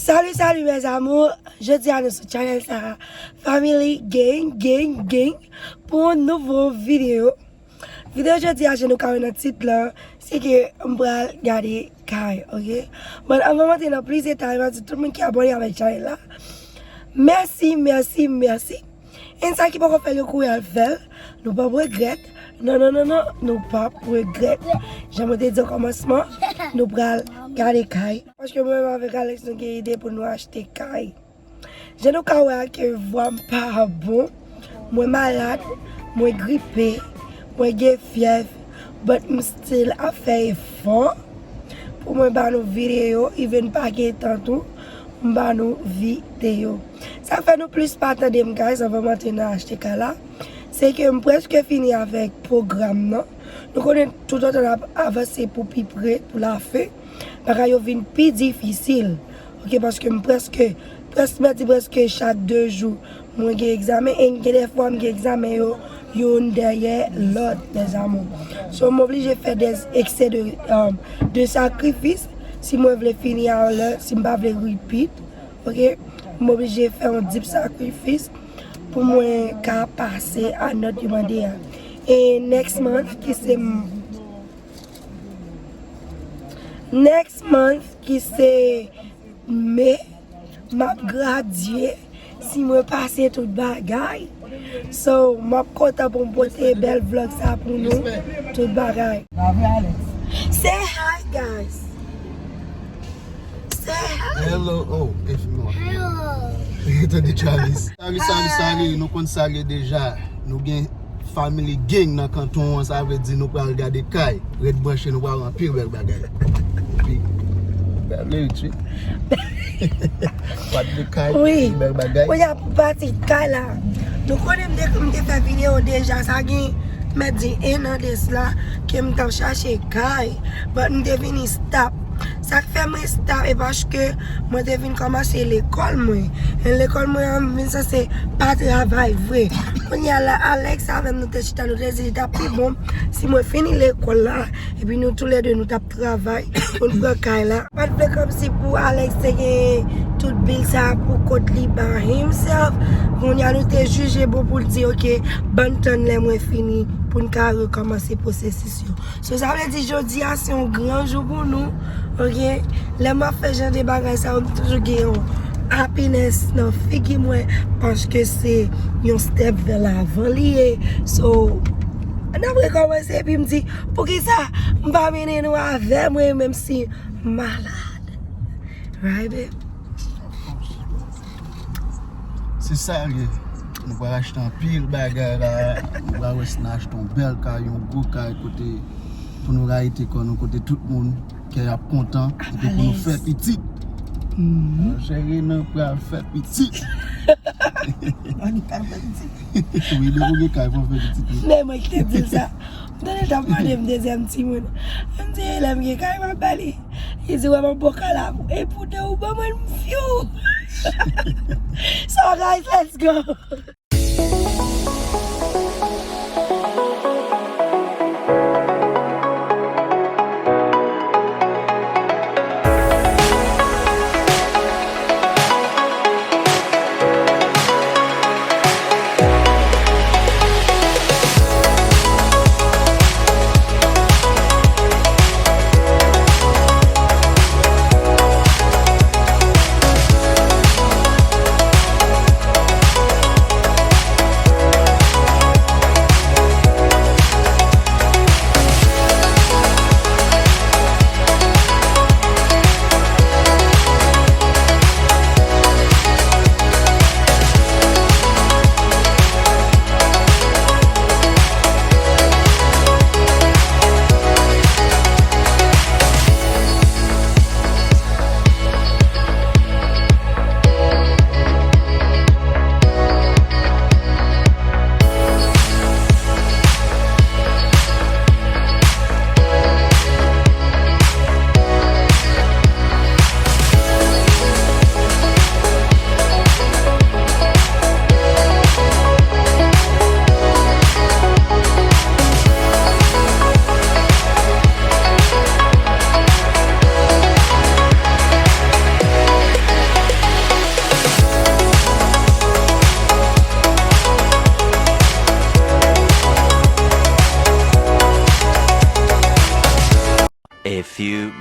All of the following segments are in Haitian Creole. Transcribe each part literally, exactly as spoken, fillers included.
Salut, salut mes amours. Jodi a nou sou channel sa, Family Gang, Gang, Gang, pou yon nouvo videyo. Videyo jodi a, jan nou ka wè nan tit la, se ke m pral gade kay, ok? Bon, anvan m antre nan plis detay, m ap di tout moun ki abòne avèk channel la, mèsi, mèsi, mèsi. E sa ki poko fè l, yo kouri al fè l, nou p ap regrèt. Non, non, non, non, nou p ap regrèt. Jan mwen te di an kòmansman, nou pral gade kay. Paske mwen menm avèk Alex, nou gen ide pou nou achte kay. Jan nou ka wè a ke vwa m pa bon, mwen malad, mwen gripe, mwen gen fyèv, but m still ap fè efò pou mwen ba nou videyo, even pa gen tan tou, m ba nou videyo. Sa k fè nou plis pa tande m, guys, anvan m antre nan achte kay la, se ke m prèske fini avèk pwogram nan. Nou konnen toutotan n ap avanse pou pi pre, pou lafen, bagay yo vin pi difisil. Ok, paske m prèske, prèske, m di prèske chak de jou, mwen gen egzamen, e gen de fwa m gen egzamen yo, youn dèyè lòt, mes amours. So, m oblije fè des excès de, um, de sacrifice, si mwen vle fini a lè, si m pa vle repeat, ok, m oblije fè yon deep sacrifice pou mwen ka pase a nòt yo mande a. E next month, ki se m-, next month, ki se me, m ap gradye, si mwen pase tout bagay. So, m ap kontan pou m pote bèl vlog sa pou nou, tout bagay. Say hi, guys. Say hi. Hello. Oh, if you want. Hello. Tande Travis. Salut, salut, salut. Nou konn salye deja. Nou gen Family Gang nan kanton an, sa vle di nou pral gade kay. Ret branche, nou pral wè anpil bèl bagay. Epi, bèl lit, wi. Pati de kay, wi, bèl bagay. Kounye a pou pati kay la. Nou konnen m te, m te fè videyo deja, sa gen mèt di en an de sila ke m t ap chache kay, but m te vini stop. Sa k fè mwen stop, e paske mwen te vin kòmanse lekòl mwen. E lekòl mwen an, m vin sanse pa travay vre. Kounye a la, Alex avè m, nou te chita, nou te di li t ap pi bon si mwen fini lekòl la, epi nou toulède nou t ap travay pou n pran kay la. Pa t vle kòmsi pou Alex te gen tout bil sa pou kont li by himself. Kounye a nou te jije bon pou l di, ok, ban n tann lè mwen fini pou n ka rekòmanse pwosesis yo. So, sa vle di jodi a se yon gran jou pou nou, ok? Lè m ap fè jan de bagay sa yo, m toujou gen yon happiness nan figi mwen, paske se yon step vè lavan li ye. So, n ap rekòmanse, epi m di, poukisa m pa mennen nou avè mwen, menm si m malad? Right, babe? Se sa l ye. Nou pral achte anpil bagay la. Nou pral wè si n achte yon bèl kay, yon gwo kay kote pou nou rayite kò nou, kote tout moun kè y ap kontan, epi pou nou fè pitit. Alèz. Mhm. Monchè, Renan pral fè pitit. Anita fè pitit. Wi, depi w gen kay, fò w fè pitit, wi. Men mwen ki te di l sa. M tande l t ap mande m dezyèm timoun. M di, lè m gen kay, m ap ba li. Li di, wè, m ap ba w kay la. Epoutan ou ban mwen m fyou. So, guys, let's go.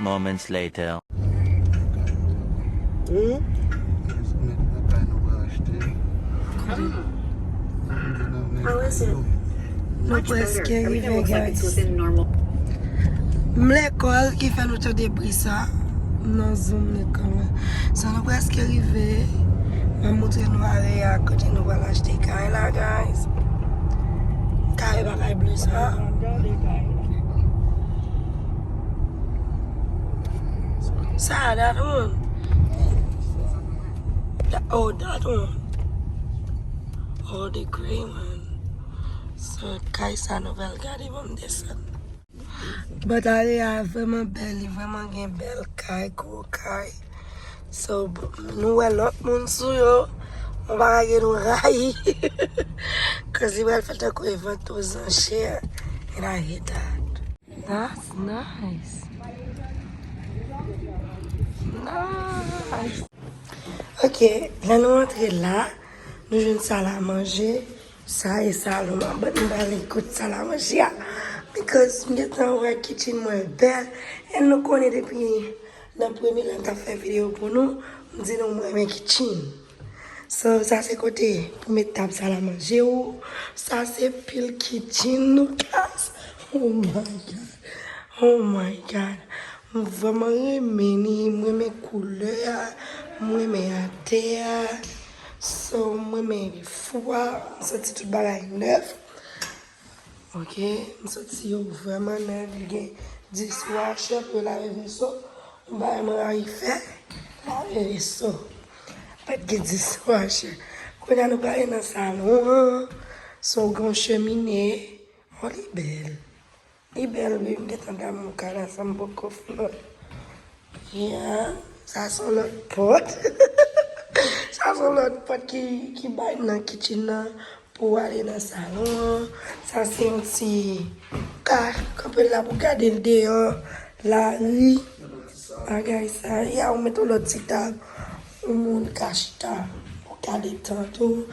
moments later. Hmm? Nèg lakay nou pral achte. Ah ouais, c'est Nou prèske rive, guys. M lekòl ki fè nou tande bri sa nan zoom lekòl la. So, nou prèske rive. M ap montre nou area kote nou pral achte kay la, guys. Kay pa kay ble sa. Sa, that one. That, oh, that one. Oh, the gray one. So, kay sa nou pral gade, ban m desann. But area a vrèman bèl, li vrèman gen bèl kay, gwo kay. So, nou wè lòt moun sou yo, yon bagay ke nou rayi. Cause li pral fè tankou yon vant aux enchères. And I hate that. That's nice. Nice. Ok, lè nou antre la, nou jwenn sal a manje. Sa e salon an. But m pral kote sal a manje a. Because m gentan wè kitchen mwen bèl. And nou konnen depi nan premye lè m t ap fè videyo pou nou, m di nou m renmen kitchen. So, sa se kote pou met tab sal a manje ou. Sa se pil kitchen nou, guys. Oh my God. Oh my God. M vrèman renmen li. M renmen koulè a. M renmen atè a. So, m renmen fou a. M santi tout bagay nèf. Ok, m santi yo vrèman nèf. Li gen dishwasher pou yo lave veso. Yon bagay mwen rayi fè, lave veso. Pa t gen dishwasher. Kounye a nou prale nan salon an. Se yon gran chemine. Oh, li bèl. Li bèl, wi. M gentan damou kay la san m poko fè lòt. Yeah, sa se yon lòt pòt. Sa se yon lòt pòt ki, ki bay nan kitchen nan pou ale nan salon an. Sa se yon ti ka kanpe la pou gade l deyò, lari. Bagay sa, ya ou met yon lòt ti tab. Yon moun ka chita pou gade tan tou.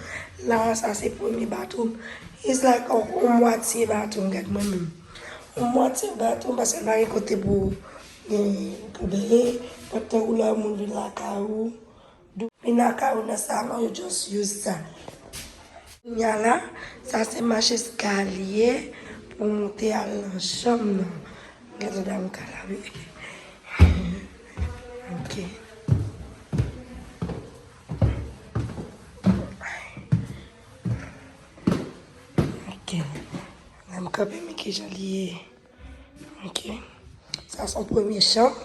La, sa se premye bathroom. It's like yon, yon mwatye bathroom, gad mwen menm. Yon mwatye bathroom, paske l pa gen kote pou gen pou benyen. Pantan ou la, moun vin lakay ou. Vin lakay ou nan salon, you just use sa. Kounya la, sa se mach eskalye pou monte al nan chanm nan. Gade dam ka la, wi. Ok. Ok. Lè m kanpe, men kijan li ye. Ok. Sa se yon premye chanm.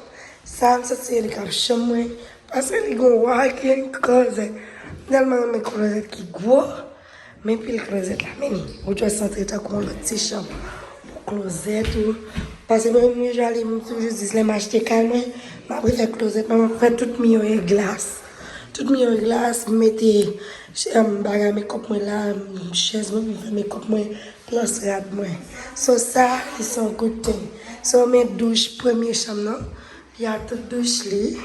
Sa, m santi se li k ap chanm mwen. Paske li gen yon walk-in closet. M tèlman renmen klozèt ki gwo. Men pil klozèt la, men li. Ou jis antre tankou yon lòt ti chanm pou klozèt ou. Paske mwen menm, usually, m toujou di, lè m achte kay mwen, m ap refè klozèt mwen, m ap fè tout mi yo e glas. Tout mi yo e glas, m mete, em, bagay makeup mwen la, chèz mwen pou m fè makeup mwen, plas rad mwen. So sa, it's a good thing. So, men douch, premye chanm nan, li a tout douch li.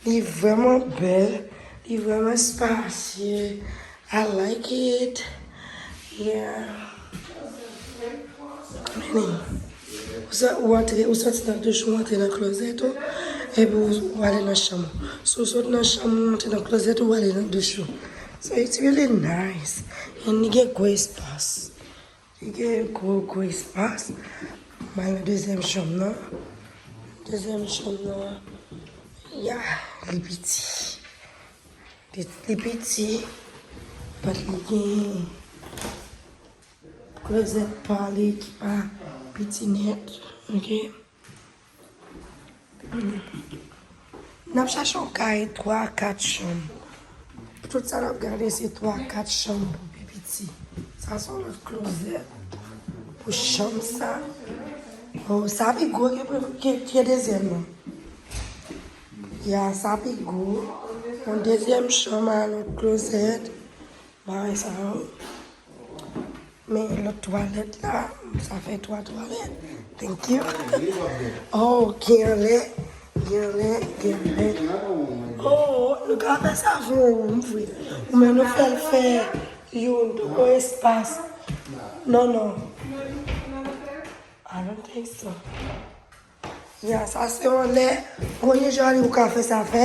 Li vrèman bèl. Li vrèman spasye. I like it. Yeah. Meni. Ou sa, ou antre, ou soti nan douch, ou antre nan klozèt ou. Epi ou, ou ale nan chanm ou. Si ou sot nan chanm ou, ou antre nan klozèt ou, ou ale nan douch ou. So it's really nice. And li gen gwo espas. Li gen gwo, gwo espas. M al nan dezyèm chanm nan. Dezyèm chanm nan, ya, li piti. Li, li piti, but li gen klozèt pa li ki pa piti nèt, ok? N ap chache yon kay twa, kat chanm. Tout sa n ap gade se twa, kat chanm pou pi piti. Sa se yon lòt klozèt pou chanm sa. Oh, sa pi gwo ke, ke, ke dezyèm nan. Ya, sa pi gwo. Yon dezyèm chanm a lòt klozèt. Bagay sa yo. Men lòt twalèt la, sa fè twa twalèt. Thank you. Oh, gen anlè, gen anlè, gen anlè. Oh, nou ka fè sa vre, m vre. Ou menm nou fè l fè youn, yon espas. Non, non. I don't think so. Ya, sa se yon lè, premye jou ou ka fè sa fè,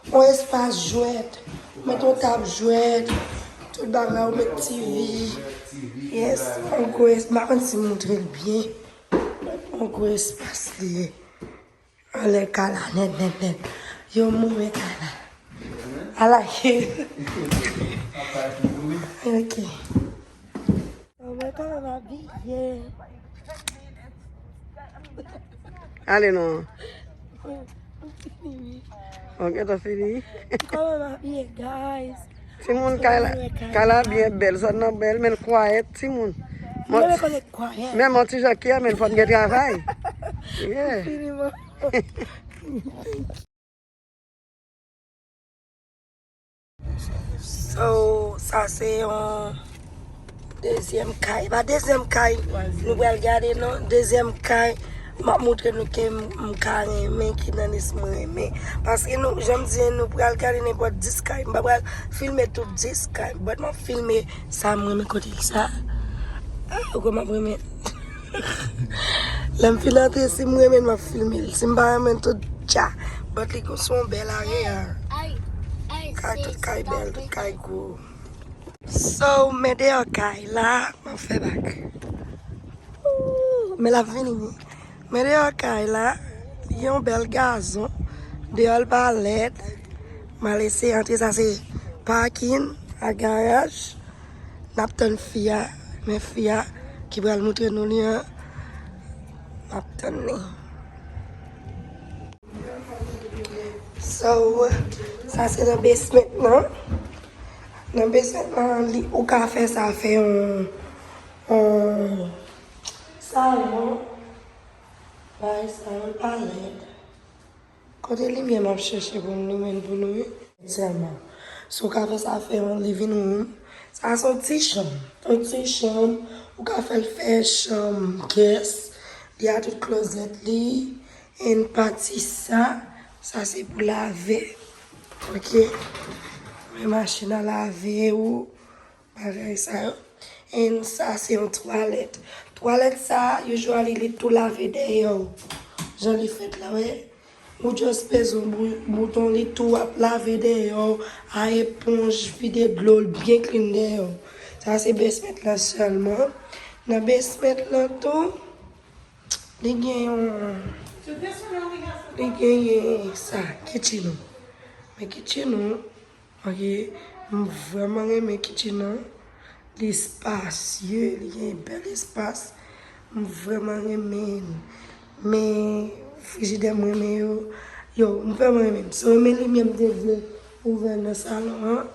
yon espas jwèt, ou met yon tab jwèt, tout bagay, ou met T V. Yes, yon gwo espas, m pa konn si m montre l byen, yon gwo espas li ye. Anlè kay la, nèt, nèt, nèt. Yo mouri kay la. I like it. Ok. Mwen kòman m abiye? Ale non. Ok, to fini. Kòman m abiye, guys? Timoun, kay la, kay la byen bèl. Zòn nan bèl, men l kwayèt, timoun. Mwen renmen kote kwayèt. Men yon ti jan kè, men fò n gen travay. Yeah. Fini, mwen. So, sa se yon dezyèm kay. Pa dezyèm kay nou pral gade, non. Dezyèm kay, m ap montre nou ke m, m ka renmen, ki nan lis mwen renmen. Paske nou, jan m di, nou pral gade nenpòt dis kay. M pa pral filme tout dis kay, but m ap filme sa m renmen kote sa. Ah, ou konn m ap renmen. Lè m fin antre, si m renmen, m ap filme l. Si m pa renmen, tout dja. But li gon son bèl area. Kay, tout kay bèl, tout kay gwo. So, men deyò kay la, m ap fè bak. Ooh, men l ap vini, wi. Men deyò kay la, li gen yon bèl gazon. Deyò l pa lèd. M al eseye antre, sa se pakin ak garaj. N ap tann fi a, men fi a ki pral montre nou li an, n ap tann li. So, sa se nan basement nan. Nan basement nan, li, ou ka fè sa, fè yon, yon salon. Bay salon pa lèd. Kote limyè m ap chèche pou m limen l pou nou, wi. Sèlman. Si w ka fè sa, fè yon living room. Sa se yon ti chanm. Yon ti chanm. Ou ka fè l fè chanm guest. Li a tout closet li. And pati sa, sa se pou lave. Ok. Men machin a lave ou. Bagay sa yo. And sa se yon twalèt. Twalèt sa, usually li tou lave dèyè w. Jan li fèt la, wè. Ou just peze yon bou-, bouton, li tou ap lave dèyè w. A eponj, vide dlo l byen clean dèyè w. Sa se basement lan sèlman. Nan basement lan tou, li gen yon, li genyen sa, kitchen ou. Men kitchen ou, Ok, m vrèman renmen kitchen nan. Li espasye, li gen bèl espas. M vrèman renmen l. Men frijidè m renmen yo. Yo, m vrèman renmen l. Si w renmen limyè, m te vle ouvè l nan salon an.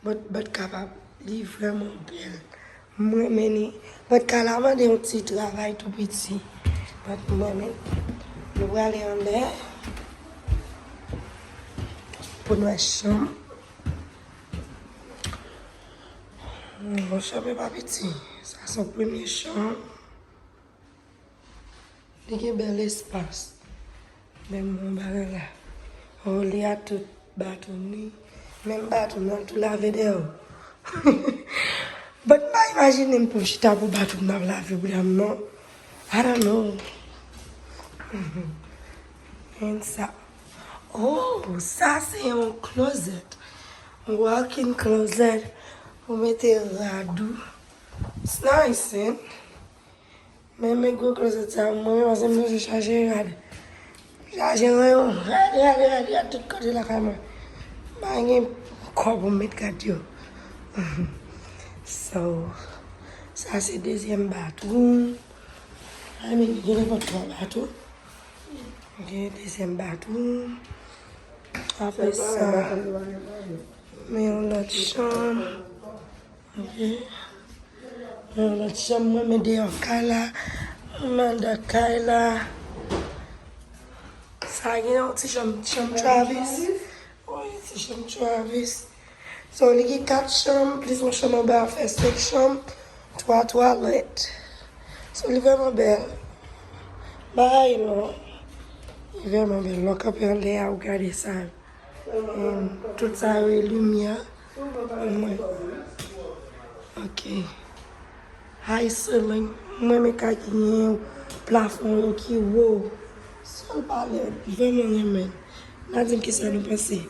But, but kapab. Li vrèman bèl. M renmen li. But kay la mande yon ti travay tou piti. But m renmen. Nou prale anlè pou n wè chanm. Bon, chanm yo pa piti. Sa se yon premye chanm. Li gen bèl espas. Men m wè yon bagay la. Oh, li a tout bathroom li. Menm bathroom nan tou lave dèyè w. But m pa imajine m pou chita pou bathroom nan ap lave bouda m non. I don't know. And sa. Oh, sa se yon closet. Walk-in closet. Pou mete rad ou. It's nice, hein? Men, men gwo closet sa, mwen, mwen se m bezwen chaje rad. Chaje rayon, rad, rad, rad, rad, tout kote lakay mwen. M pa gen kò pou m met rad yo. So, sa se dezyèm bathroom. I mean, gen nenpòt twa bathroom. Ok, dezyèm bathroom. Apre sa, men yon lòt chanm. Ok. Yon lòt chanm, mwen, men deyò kay la. Mwen anndan kay la. Sa gen yon ti chanm, chanm Travis. Wi, ti chanm Travis. So, li gen kat chanm, plis yon chanm anba, fè senk chanm, twa twalèt. So, li vrèman bèl. Bagay non. Li vrèman bèl. Lè w kanpe anlè a, ou gade sa. Em, tout sa yo e limyè. Mwen. Ok. High ceiling. Mwen renmen kay ki gen plafon yo ki wo. Sèl pale, m vrèman renmen. N a di m kisa nou panse.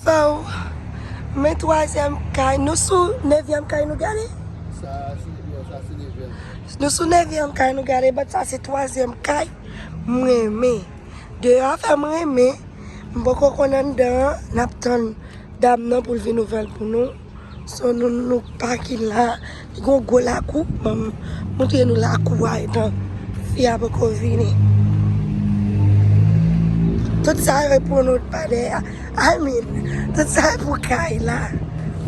So, men twazyèm kay. Nou sou nevyèm kay nou gade? Sa se, yo, sa se nevyèm. Nou sou nevyèm kay nou gade, but sa se twazyèm kay. M renmen. Deyò a fè m renmen. M poko konn anndan an. N ap tann dam nan pou l vin ouvè l pou nou. So, nou, nou pake la. Li gon gwo lakou. Ban m montre nou lakou a etan fi a poko vini. Tout sa yo e pou nou pa dèyè. I mean, tout sa e pou kay la.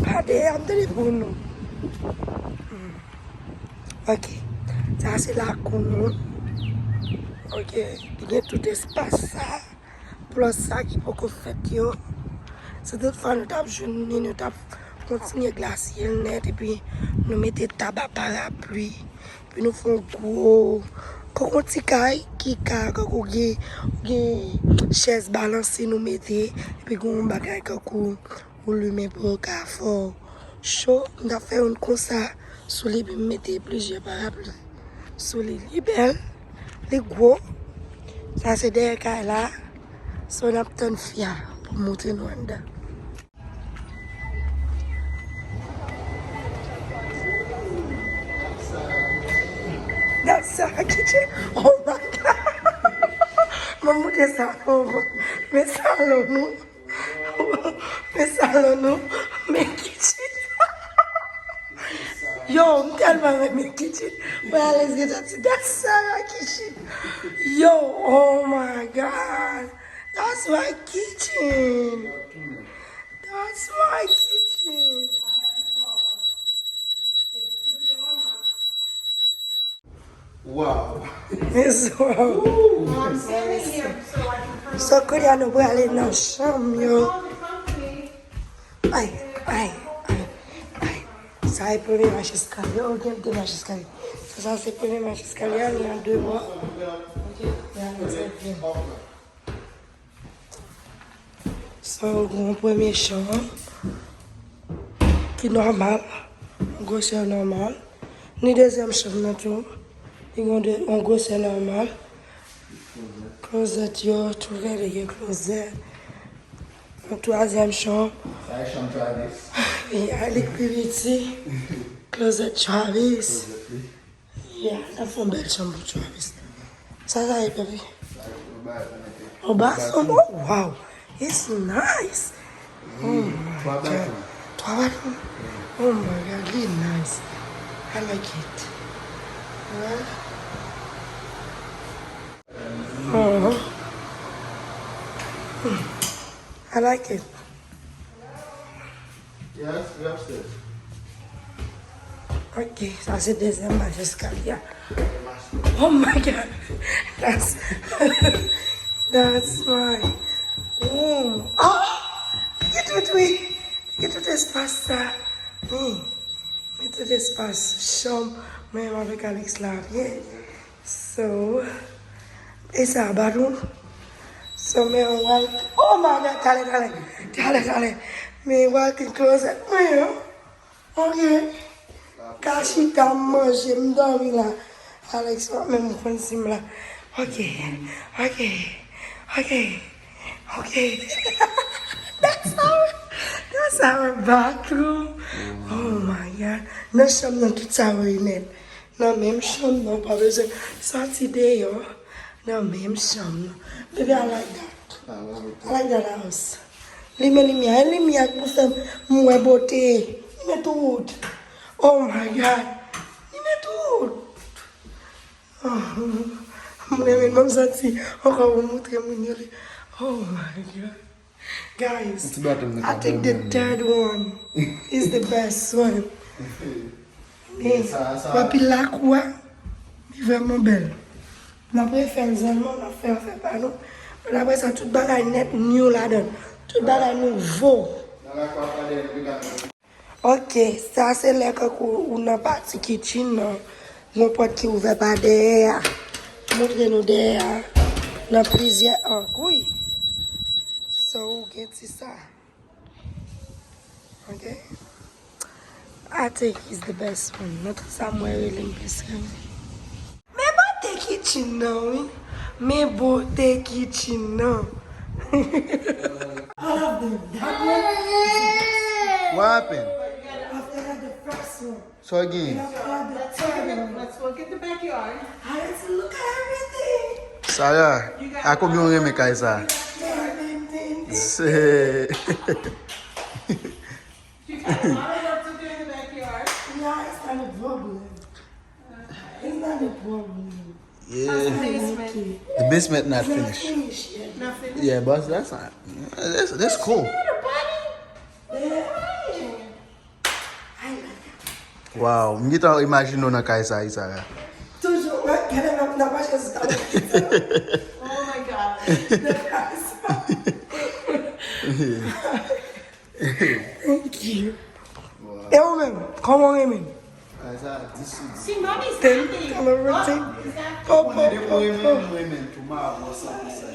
Pa dèyè, m tande pou nou. Hmm. Ok. Sa se lakou nou. Ok. Li gen tout espas sa. Plòs sa ki poko fèt yo. Si tout fwa nou t ap jwenn li, nou t ap kontinye glasye l nèt, epi nou mete tab a parapli, epi nou fè yon gwo, kòk yon ti kay ki ka, kòk ou gen, ou gen chèz balanse nou mete, epi gen yon bagay kòk ou, ou limen pou yo ka fè w cho. M t ap fè youn konsa sou li, epi m mete plizyè parapli sou li. Li bèl, li gwo. Sa se dèyè kay la. So, n ap tann fi a pou montre nou anndan. That's Sarah kitchen. Oh my God. Mwen montre sa. Oh, men salon nou. Men salon nou. Men kitchen. Yo, m tèlman renmen kitchen. Mwen alèz gentan di, that's Sarah kitchen. Yo, oh my God. That's my kitchen. That's my kitchen. Wow. Yes, wow. So, kounye a nou prale nan chanm yo. Ay, ay, ay, ay. Sa e premye mach eskalye. Oh, gen de mach eskalye. Sa, sa se premye mach eskalye a, li an de bò. Ok, li an de bò. So, gen yon premye chanm ki nòmal, gwosè nòmal. Ni dezyèm chanm nan tou, li gen de, yon gwosè nòmal. Klozèt yo, tou vre li gen klozèt. Yon twazyèm chanm. Sa e chanm Travis. Ya, li k pi piti. Klozèt Travis. Klozèt li. Yeah, n ap fè yon bèl chanm pou Travis. Sa, sa e, papi? Yon bason, oh, wow. It's nice. Oh my God. Twa baton. Oh my God, li nice. I like it. Huh? Uh-huh. I like it. Yes, we upstairs. Ok, sa se dezyèm mach eskalye a. Oh my God. That's, that's my room. Oh! Gen tout, wi. Gen tout espas sa. Wi. Gen tout espas. Chanm, menm avèk Alex la. Yeah. So, e sa, baton. So, men yon walk. Oh my God, talè, talè. Talè, talè. Men walk-in closet mwen, yo. Ok. Ka chita, m manje, m dòmi la. Alex, mwen menm, m konn si m la. Ok. Ok. Ok. Ok. That's our, that's our bathroom. Oh my God. Nan chanm nan, tout sa yo nèt. Nan menm chanm nan, ou pa bezwen soti deyò. Nan menm chanm nan. Baby, I like that. I like that house. Limen limyè, e limyè k pou fè m wè bote. Limen tout. Oh my God. Limen tout. Oh, m renmen, m santi ankò pou montre moun yo li. Oh my God. Guys, I think the third one is the best one. Sa, sa. Epi lakou a, li vrèman bèl. N ap refè l sèlman, n ap fè afè pa nou. Men apre sa, tout bagay nèt new ladan. Tout bagay nouvo. Nan lakou a pa dèyè nou, pi ka. Ok, sa se lè kankou ou nan pati kitchen nan. Yon pòt ki ouvè pa dèyè a. Montre nou dèyè a. Nan plizyè ang, wi. So, ou gen ti sa. Ok? I think is the best one. Nan tout sa mwen rele m plis renmen. Men bote kitchen nan, wi. Men bote kitchen nan. All of them. That one is the best. What happened? After that, the first one. So again. After that, the third one. Let's go get the backyard. I had to look at everything. Sarah, a konbyen w renmen kay sa? Everything. Se You got a lot of work to do in the backyard. Yeah, it's not a problem. It's not a problem. Yeah. Basement. The basement not It's not finished. Finished yet. Nothing. Yeah, but that's not. That's, that's cool. Little buddy. Yeah. Hey. I like it. Wow, m gentan imajine w nan kay sa, Isara. Toujou, wè, gade m ap nan mache sou tablo. Oh my God. Thank you. E ou menm, kòman w renmen? Kay sa, dis sou dis. See, mommy's Ten, happy. camera routine. Oh, is that Pop, Mwen de pop, pou renmen, pop. M renmen l tou, m a bon san pou sa.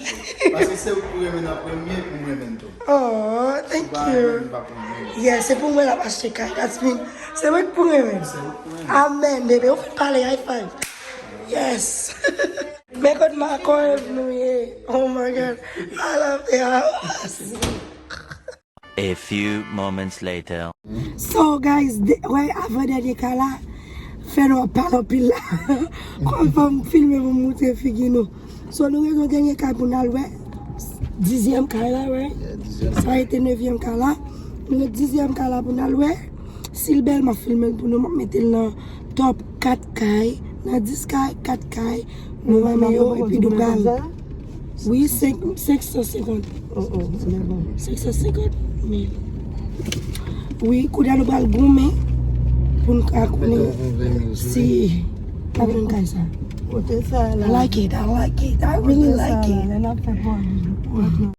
Paske se ou ki pou renmen l an premye pou m renmen l tou. Oh, thank Pa you. renmen, pa pou renmen. Yeah, se pou mwen l ap achte kay. That's mean. Se mwen ki pou renmen. Amen, baby. Ou fin pale, high five. Yes. Men kot makòrèv nou ye. Oh my God. I love the house. A few moments later. So guys, de- wè, avan dènye kay la, fè nou ap pale anpil la. Kòm fò m filme pou m moutre figi nou. So nou ret yon dènye kay pou n al wè. Dizyèm kay la, wè. Sa rete nevyèm kay la. Nou ret dizyèm kay la pou n al wè. Si l bèl, m ap filme l pou nou, m ap mete l nan top kat kay. Nan dis kay, kat kay. Nou renmen yo, epi nou pral. Wi, senk, senk san senkant. Senk san senkant mil. Wi, kounye a nou pral goumen pou n ka konnen si n ap jwenn kay sa. I like it, I like it, I really like it.